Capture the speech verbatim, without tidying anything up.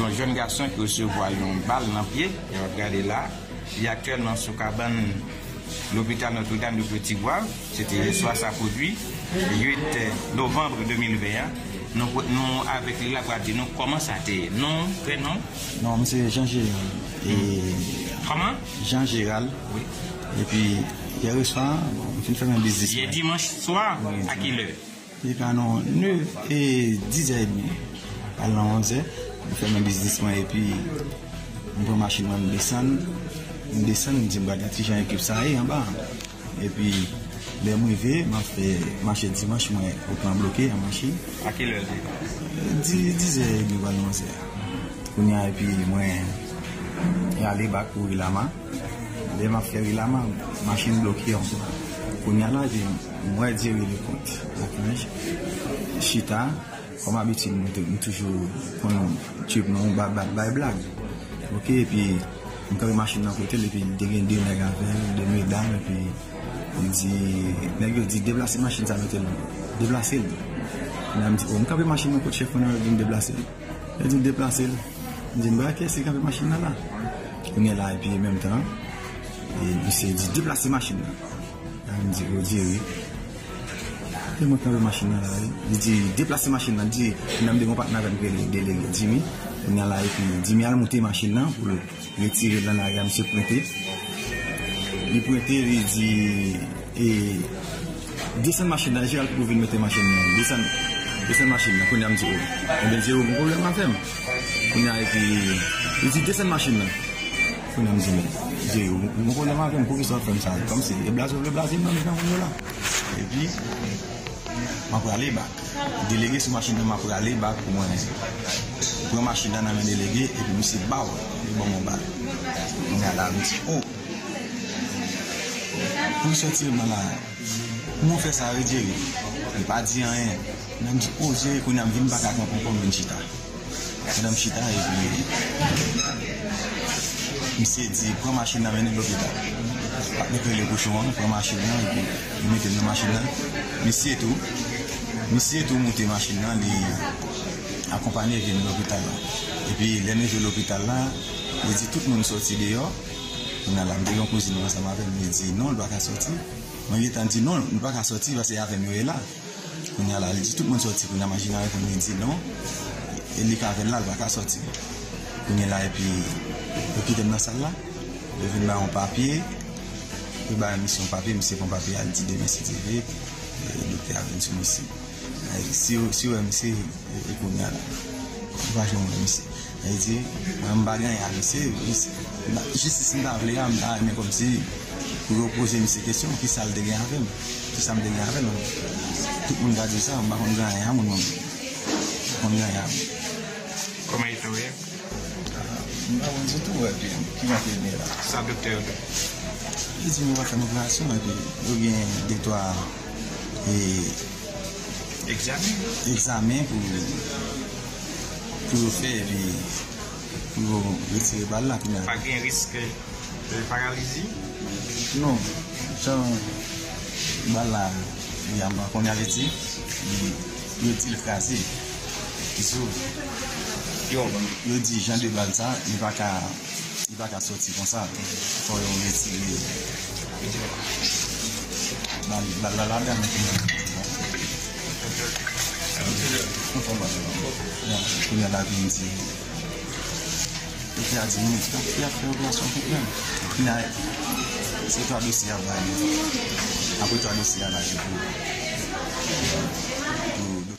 Yon jèn gason ki resevwa yon bal nan pye, y ap gade la. Li aktyèlman sou kabann lopital Notre-Dame de Petit Goâve. Se te yè swa sa pwodui, uit novanm de mil ven an. Nou, nou avèk li la, pral di nou kòman sa te ye. Non, prenon? Non, m se Jean Gérald. E Kòman? Jean Gérald. Wi. Epi, yè swa, bon, m fin fèmen biznis mwen. Yè dimanch swa, a ki lè? Li ka nan nè, e, dizè edmi, al nan onzè, m fèmen biznis mwen, epi m pran machin mwen, m desann, m desann, m di m gade ti jan ekip sa ye anba. Epi, lè m rive, m ap fè mache dimanch, mwen, wout lan bloke an machin. A ki lè l te? Di, dizè edmi, pral nan onzè. Kounye a, epi mwen ale bak pou Rilama. Lè m ap fè Rilama, machin bloke ankò. Kounye a la, epi m wè Jerry Leconte, Lakanj, chita, kòm abitid, mwen te, m toujou konn tchip nou, ba, ba, bay blag. Oke, epi m kanpe machin nan kote l, epi te gen de nèg avè l, de medam, epi li di, nèg yo di, "Deplase machin sa, mete l, deplase l." Kounye a m di, "O, m kanpe machin nan kot chèf mwen nan, yo di m deplase l." Yo di m deplase l. M di, "M pa kè si kanpe machin nan la." Kounye a la, epi menm tan, e, misye di, "Deplase machin nan." La, m di, "O Jerry." E mwen kanpe machin nan la, wi. Li di, "Deplase machin nan." Di, kounye a m te gon patnè avè m ki rele Delege Jimmy. Kounye a la, epi Jimmy al moute machin nan pou l retire l nan lari a, misye pwente. Li pwente, li di, e, "Desann machin nan, Jeral poko vin mete machin nan. Desann, desann machin nan." Kounye a m di, "O, enben, Jerry, ou gen pwoblèm avè m." Kounye a, epi, li di, "Desann machin nan." Kounye a m di, "Men, Jerry, ou gen pwoblèm avè m, poukisa w ap fè m sa?" Kòmsi, e blaze w vle blaze m nan mitan moun yo la. Epi, m ap prale bak. Delege sou machin nan, m ap prale bak pou mwen pran machin nan nan men delege, epi misye ba w, li ban m yon bal. Kounye a la, m di, "O, pou w sòti nan la, kòman w fè sa, wi, Jerry?" Li pa di anyen. Kounye a m di, "O, Jerry, kounye a m vin pa ka kanpe ankò, m vin chita." Pandan m chita, epi misye di, "Pran machin nan, mennen l lopital." Patnè k rele Kochon an pran machin nan, epi li mete m nan machin nan. Misye tou, misye tou moute machin nan, li akonpanye vin lopital la. Epi lè nou rive lopital la, li di tout moun sòti deyò. Kounye a la, m te gen yon kouzin mwen ansanm avè m, li di non, l pa ka sòti. Mwen gentan di non, l pa ka sòti, paske avè m yo ye la. Kounye a la, li di tout moun sòti, kounye a machin nan reponn, li di non. E li k avè l la, l pa ka sòti. Kounye a la, epi, yo kite m nan sal la. Yo vin ba yon papye. Yo ba misye yon papye, misye pran papye a, li di demen si Dye vle, e, doktè a vin sou misye. E, si, si w wè misye, e, e kounye a la. Ou pa janm wè misye. Sa vle di, mwen, m pa gen anyen a misye, misye, jistis m ta vle a, m ta renmen kòmsi pou yo poze misye kesyon, kisa l te gen avè m, kisa m te gen avè l. Tout moun ka di sa, m pa konn gen anyen a moun, mwen. M pa konn gen anyen a moun. Kòman eta w ye? M pa bon ditou, wè, epi, ki jan ke l ye la? Sa doktè yo di? Yo di m yo va fè m operasyon, epi yo gen de twa, e, egzamen, egzamen pou, pou yo fè, epi pou yo retire bal la, kounye a. Pa gen risk de paralizi? Non, jan bal la, li a, m pa konnen, sa vle di, li, yo di l kraze. Yo, yo di jan de bal sa, li pa ka, li pa ka sòti konsa. Fò yo retire bal, bal la ladan. Bon, kounye a la vin di, doktè a di, "Non, y ap, y ap fè operasyon pou mwen." Kounye a, se twa dosye y ap bay mwen. Apre twa dosye a la, epi pou doktè